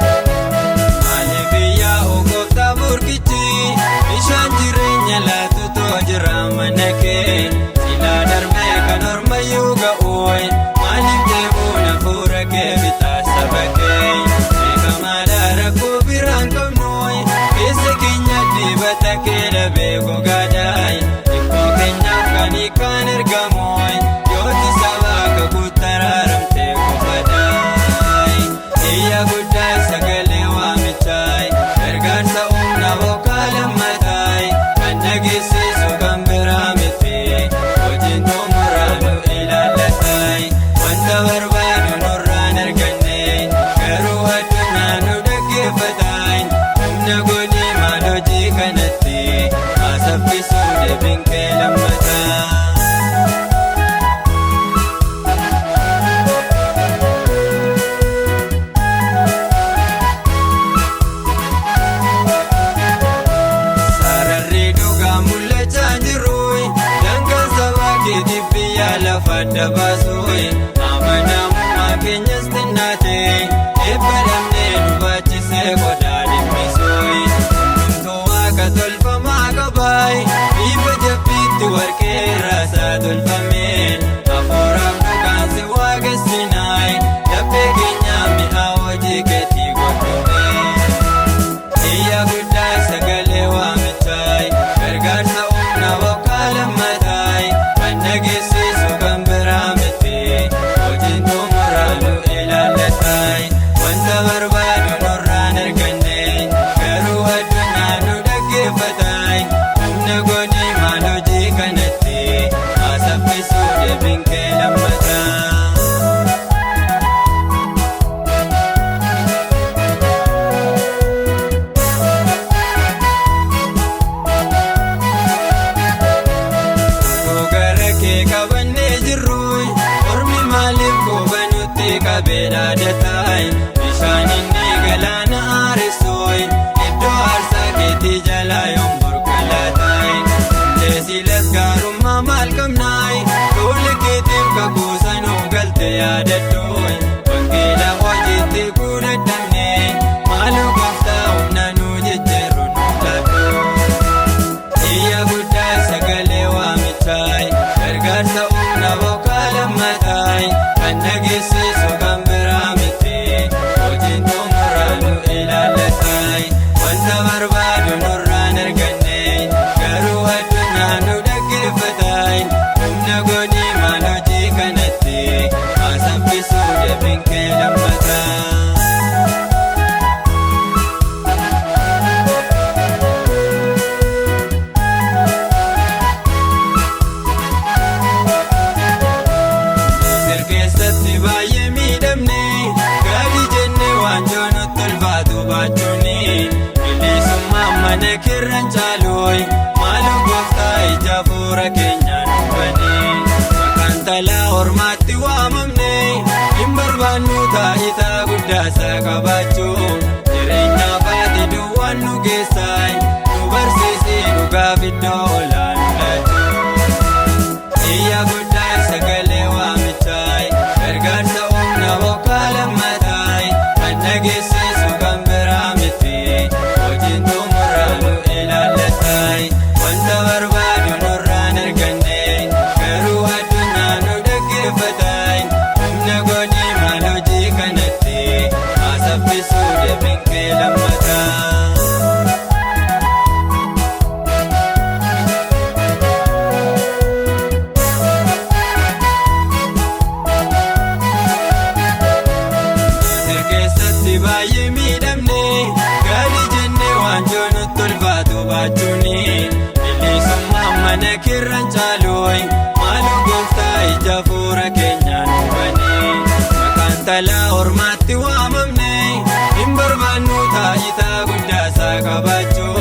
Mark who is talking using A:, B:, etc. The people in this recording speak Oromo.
A: Ani biyya gooftaa burkichi bishaan jireenya laatutu jira mana kee silaa darbee kan ormayyuu ga'uun maaliif deemuun hafuura kee bitaa saba kee beekamaadha rakkoo biraan qabnuun keessa keenya dibata kee dhabee gogaadhaan dhibboo keenyaaf kan hiikaan ergamuun yooti saba kakuu taraaramtee qofadhaan. Iyya guddaa sagalee waamichaay gargaarsa humna bokkaa lammataay kan dhageessisu kan biraa miti hojiin xumuraa nu ilaallataay wanta barbaadu nurraan arganne garuu addunyaa nu dhaggeeffataay humna godhii maal hojii kanatti maasaffisuu deebiin kee lammataa. Sararri dhugaa mul'achaa jiru daangaan sabaa keetiif biyya lafa dabaasu amanamummaa keenyas xinnaate eebba dhabnee nu baachisee qodaa dhimmisu hundumtuu waaqa tolfamaa qabaay dhiibba jabbiitti warqee irraasaa tolfame hafuuraaf dhugaan si waaqessinaay laphee keenyaa mi'a hojii keetii godhume. Iyya guddaa sagalee waamichaay gargaarsa humna bokkaa lammataay kan dhageessisu kan biraa miti hojiin xumuraa nu ilaallataay wanta barbaadu nurraan arganne garuu addunyaa nu dhaggeeffataay humna godhii maal hojii kanatti maasaffisuu deebiin kee lammataa. Utuu gara kee qabannee jirru ormi maaliif gooba nutti qabee dhaadataay bishaan inni galaana aaressuun iddoo aarsaa keetii jalaa yoom burqalaataay Leesilas gaarummaa maal qabnaay fuula keetiif kakuusanuu galte yaadadhuun wangeela hojiitti guutattamne maaloo gooftaa humna nuu jijjiirru nu laatu. Iyya guddaa sagalee waamichaay gargaarsa humna bokkaa lammataay kan dhageessisu kan biraa miti hojiin xumuraa nu ilaallataay wanta barbaadu nurraan arganne garuu addunyaa nu dhaggeeffataay humna godhii maal hojii kanatti maasaffisuu deebiin kee lammataa. Misir keessatti baay'ee miidhamne gadi jenne waanjoo nutti ulfaatu baachuuni bilisummaan mana kirran caaluun maaloo gooftaa ija fuura keenyaan hubani maqaan talaa ormaatti waamamne hin barbaannu taayitaa guddaasaa qabaachuu jireenya baate duwwaan nu geessaay nu barsiisi dhugaaf iddoo olaanu laachuu. Iyya guddaa sagalee waamichaay gargaarsa humna bokkaa lammataay kan dhageessisu kan biraa miti hojiin xumuraa nu ilaallataay wanta barbaadu nurraan arganne garuu addunyaa nu dhaggeeffataay humna godhii maal hojii kanatti maasaffisuu deebiin kee lammataa. Misir keessatti baay'ee miidhamne gadi jenne waanjoo nutti ulfaatu baachuuni bilisummaan mana kirran caaluun maaloo gooftaa ija fuura keenyaan hubani maqaan talaa ormaatti waamamne hin barbaannu taayitaa guddaasaa qabaachuu